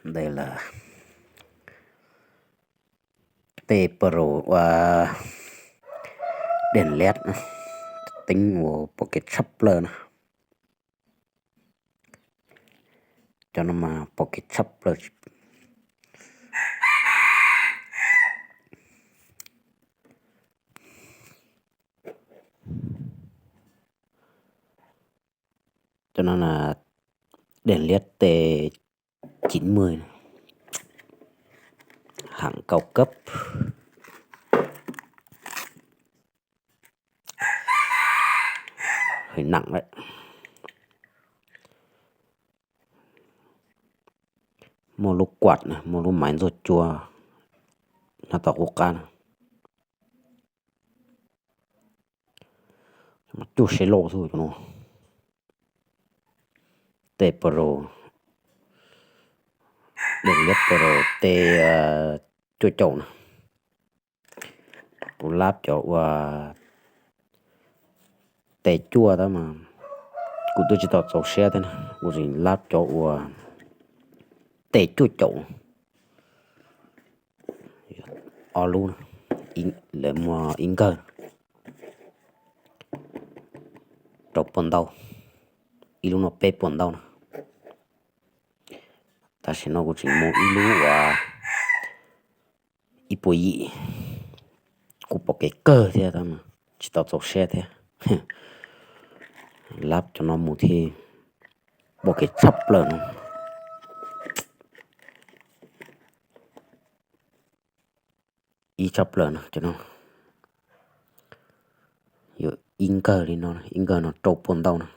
Ntawd lawm, tej Pro ua dej liab teeb ua pom kev tshaj plaws na. Cov no mas pom kev tshaj plaws. Cov no na, dej liab tej chín mươi, hãng cao cấp, hơi nặng đấy. Muaj lub quạt na, muaj lub máy ntxuaj cua nyob tom qub qab na. Cuaj sev loj xwb cov no. Tej Pro, dej liab Pro tej cuaj caum na. Kuv lab cov uas tej cuaj tab mas kuv twb tsis tau txaus siab thiab na, kuv tseem lab cov uas tej cuaj caum. Ob lub, lawv muag ib nkawg rau puas ntau, ib lub no peb puas ntau na. Tam sim no kuv tseem muag ib lub uas ib puas yim, kuv pom kev kawg thiab tab mas tsis tau txaus siab thiab. Lab cov no mus thiaj pom kev tshaj plaws no. Ib tshaj plaws no cov no, yuav ib nkawg li no, ib nkawg no rau puas ntau no.